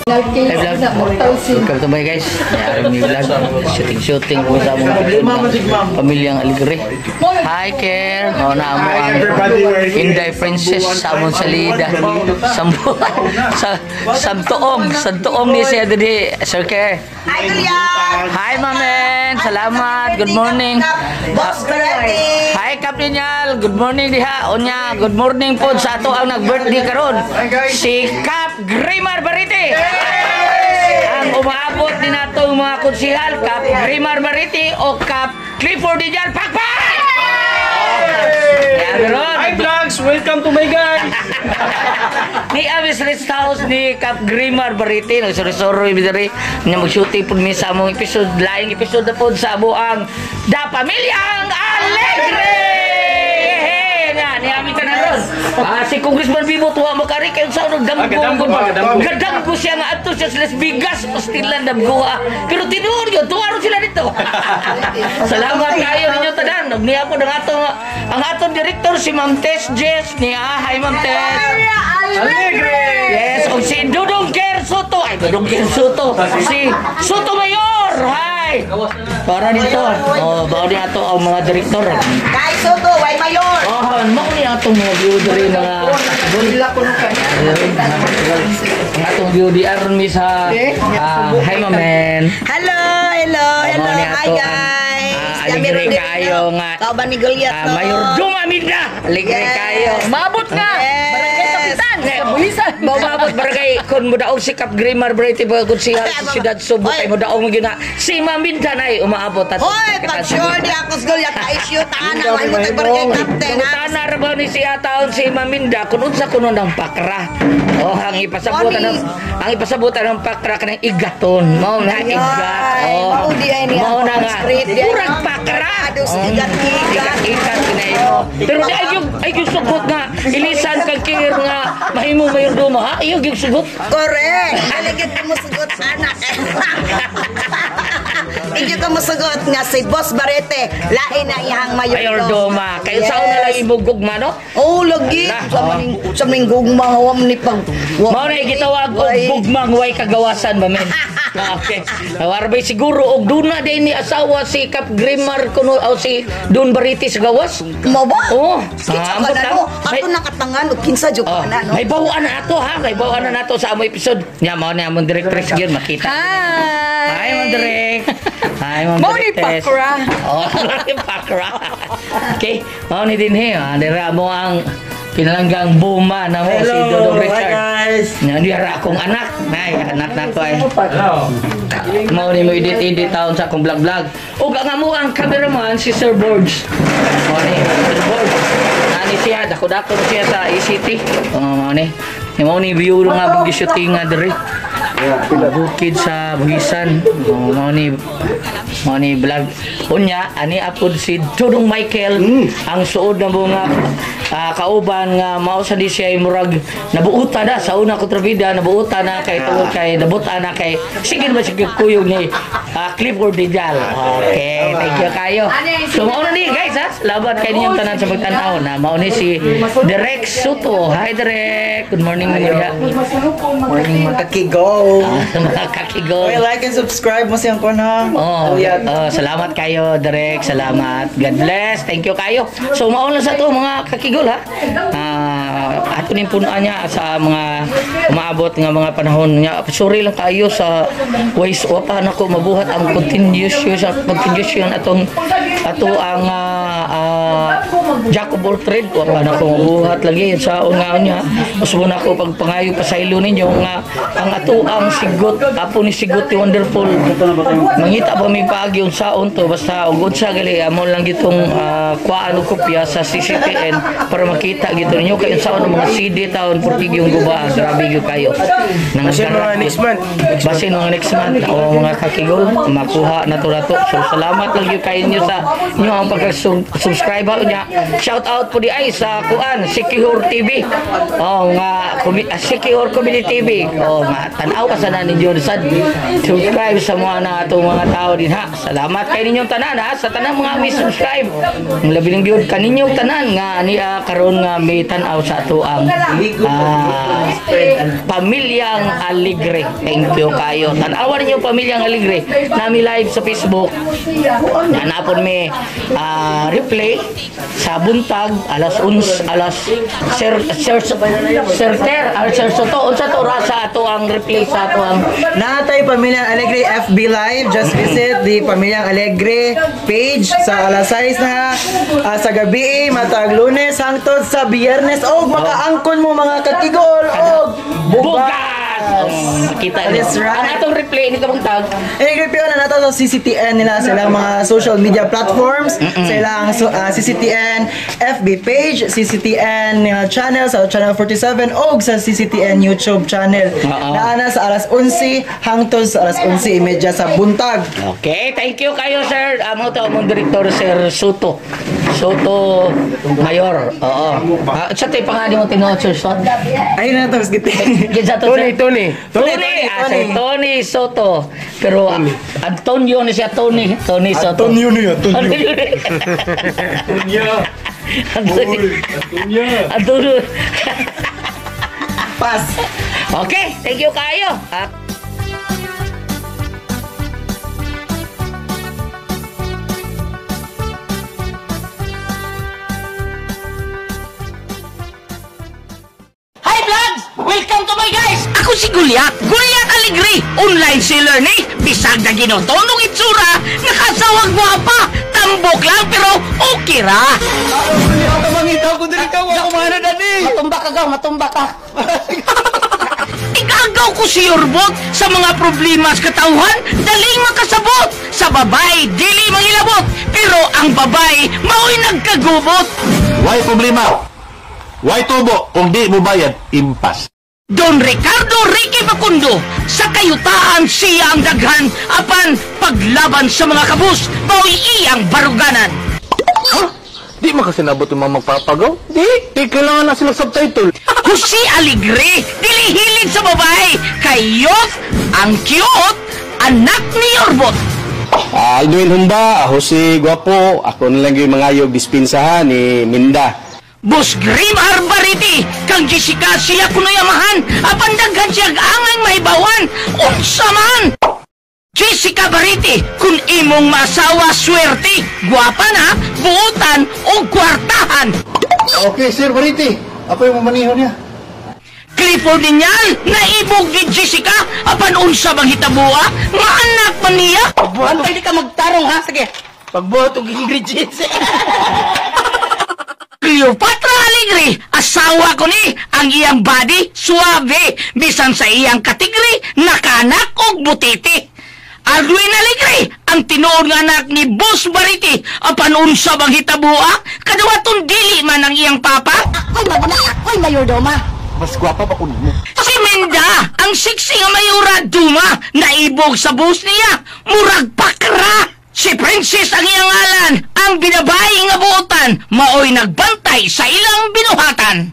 Hey, vlog. Welcome to my guys. Yan, mi vlog. Shooting shooting ko sa mga pamilyang Alegre. Hi, Care. Oh, na mo ang Inday Princess sa among salida. Sambu sa Samtuong, Santuong ni siya diri, Sir Care. Hi, Julian! Hi, Mamen. Salamat. Good morning. Boss Goretti! Hi, Kap Ninyal. Good morning diha. Unya, good morning po sa ato ang nag-birthday karon. Si Kap Grimar Bariti. Ang umaabot ni natong mga konsihal, Kap Grimar Bariti o Kap Clifford Dinyal Pakpak! Yan, meron. Hi, vlogs! Welcome to my guys! Ni Amis Rest House ni Kap Grimar Bariti, nagsurisuro diri nya mag-shooting pud mi sa among episode, laing episode na pud sa abuang Da Pamilyang Alegre. Hey, nga ni ami tanan ron. Ah, si Congressman Bibo tuwa makari kay sa ano damgo. Ah, gadamgo ba, gadamgo. Gadamgo siya nga adto siya sa Las Vegas, Pastilan damgo ah. Pero tinuod yun, tuwa ron sila dito. Salamat kayo ninyo tanan. Ug niya po ang atong director si Ma'am Tess Jess niya. Hi, Ma'am Tess. Alegre! Yes, og si Dudong Ker Soto. Ay, Dudong Ker Soto. Si Soto Mayor. Hi. Para dito. Oh, bao ni ato ang mga direktor. Kay Soto, way mayor! Oh, mao ni atong mga view diri mga Dila ko nung kanya. Ang atong view di aron mi sa hi, mamen. Hello, hello, hello. Mao ni Hi, ato ang, guys. Alegre kayo nga. Kauban ni Goliath, no? Mayor Dumaminda. Alegre Yes. kayo. Mabot nga! Yes. Barangay Kapitan! Sa Buhisan! Maumabot barangay kun modaog si Kap Grimar Brady ba kun siya sa siyudad Subo kay modaog mo gyud na si Maminda nay umaabot ato. Hoy, pag sure di ako sa Goliath, ka-issue, taana, way mo tag barangay captain, ha? Tana ra ba ni siya taon si Maminda kun unsa kuno ng pakra. Oh, ang ipasabutan ng ang ipasabutan ng pakra kanang igaton. Mao na igat. Oh. Mao di ay niya. Mao na nga. Street di ay, Murag no? pakra. Ado sa igat-igat. Igat-igat kinay mo. Pero di ay yung sugot nga ilisan kag kir nga mahimo mayordomo ha. Iyo gyud sugot. Correct. Aligid ka mo sugot, anak. Hindi ka mo sugot nga si Boss Barete, lain na iyang mayordomo. Mayordoma. Kayo sa una lang imong gugma, no? Oh, lagi. Ala, Sa oh. maning sa maning gugma wa man ni pag Mao na gitawag og gugmang way kagawasan ba men. Ah, okay. Warbay siguro og duna din ni asawa si Kap Grimar kuno o si Don Bariti sa gawas. Mo ba? Oh, Kinsa ah, ka ambot na lang. no? Ato nakatangan og kinsa jud Oh, ka na no? may bawaan na ato ha, may bawaan na nato sa among episode. Nya mao na among directress gyud makita. Hi! Hi, Ma'am Direk. Hi, Ma'am Mao ni Directress. pakra. Oh, mao ni pakra. Okay, mao ni din he. Ah, dira mo ang pinalanggang buma na mo si Dodong Hi, Richard. guys! Nga dira akong anak. Ay, anak na ko ay. Hello! Mao ni mo edit-edit taon sa akong vlog-vlog. Ug ang amo ang cameraman si Sir Borges. Mao ni Sir Borges. Nani siya, dako-dako siya sa ECT. Oh, mao ni. Mao ni view nga bug shooting nga diri. Bukid sa Buhisan. Oh, mao ni vlog. Unya ani apod si Dudong Michael ang suod na mo nga kauban nga mao sa di siya ay murag nabuuta na sa una kontrabida, nabuuta na kay tungod kay nabuta na kay sige ba sige kuyog ni Clifford Dijal. Okay, thank you kayo. So mao na ni guys ha. Salamat kay ninyong tanan sa pagtan-aw na mao ni si Derek Soto. Hi, Derek. Good morning mga diha. Morning, mga kakigo! Mga kakigo. Okay, like and subscribe mo siyang kon ha. Oh, Ayan. oh, salamat kayo, Derek. Salamat. God bless. Thank you kayo. So mao lang sa to mga kakigol ha. Ah, ato ning punuan niya sa mga umaabot nga mga panahon niya. Sorry lang kayo sa ways wa pa nako mabuhat ang continuous sa continuation atong ato ang Jacob all trade wa pa nako mabuhat lagi sa nga niya. Mas mo nako pagpangayo pasaylo ninyo nga ang ato ang sigot apo ni sigot ti wonderful mangita pa mi paagi unsaon to basta og unsa gali amo lang gitong kuhaan og kopya sa CCTN para makita gito ninyo kay unsaon ang mga CD taon porke yung guba, grabe gyud kayo nang Basin mga next month. Basin mga next month o mga kakigol makuha na to nato. So salamat lang gyud kayo ninyo sa inyo ang pagka-subscribe niya. Shout out po di ay sa kuan Sikihor TV. Oh nga Sikihor Community TV. Oh nga tan-aw. Tanaw ka sa ninyo sad. Subscribe sa mga na atong mga tao din ha. Salamat kay ninyong tanan ha, sa tanang mga mi subscribe. Ang labi ng gyud kaninyong tanan nga ani karon nga may tan-aw sa ato ang Pamilyang Alegre. Thank you kayo. Tan-awan ninyo Pamilyang Alegre. Nami live sa Facebook. Nanapon mi replay sa buntag alas 11 alas sir sir sir ter al sir Soto unsa to rasa ato ang replay sa ato ang Natay Pamilyang Alegre FB Live. Just visit the Pamilyang Alegre page sa alas 6 na sa gabi, matag Lunes hangtod sa Biyernes. Og makaangkon mo mga katigol og bugas. Makita niyo. That's right. Ang atong replay ni kabang tag I-review na nato sa CCTN nila sa ilang mga social media platforms, sa ilang CCTN FB page, CCTN channel sa Channel 47 og sa CCTN YouTube channel. Oo. Naana sa alas 11 hangtod sa alas 11:30 sa buntag. Okay, thank you kayo sir. Amo to among director Sir Soto. Soto Mayor. Oo. Sa tayo pangalan mo tinuod Sir Soto? Ayun na tapos giti. Kinsa to, Tony, sir? Tony. Tony, Tony, Sir Tony Soto. Pero Antonio ni siya Tony, Tony Soto. Antonio niya, Antonio. Antonio. Antonio. Antonio. Antonio. Pass. Okay, thank you kayo. Hi vlogs! Welcome to my guys! Ako si Goliath, Goliath Alegre, online seller ni bisag na ginotonong itsura, nakasawag gwapa, tambok lang pero okay ra. Matumba ka gaw, matumba ka. Igagaw ko si Yorbot sa mga problema sa katawhan, daling makasabot. Sa babae, dili mangilabot, pero ang babae mao'y nagkagubot. Why problema? Why tubo? Kung di mo bayad, impas. Don Ricardo Ricky Facundo, sa kayutaan siya ang daghan, apan paglaban sa mga kabus, mao'y iyang baruganan. Huh? Di man kasi nabot yung mga magpapagaw? Di. Di kailangan na sila subtitle. Jose Alegre, dili hilig sa babae, kayot, ang cute, anak ni Yorbot. Alduin Humba, Jose Guapo, ako na lang yung mga ayog dispinsahan ni Minda. Boss Grim Arbariti, kang Jessica siya kuno yamahan, apan daghan siya angay mahibawan, unsa man! Jessica Bariti, kung imong masawa swerte, gwapa na, buotan o kwartahan. Okay, Sir Bariti. Ako yung mamaniho niya. Clifford Ninyal, naibog ni Jessica, apan unsa bang hitabua, nga anak man niya. Buhan, pwede ka magtarong ha, sige. Pagbuhat og ingredients. Cleopatra Alegre, asawa ko ni, ang iyang body, suave, bisan sa iyang katigri, nakanak og butiti. Alduin Alegre, ang tinuod nga anak ni Boss Bariti, apan unsa bang hitabua, kaduwaton dili man ang iyang papa. Ako'y maguna, ako'y mayordoma. Mas gwapa pa kuno mo. Si Minda, ang sexy nga mayura duma, naibog sa boss niya, murag pakra. Si Princess ang iyang ngalan, ang binabae nga buotan, maoy nagbantay sa ilang binuhatan.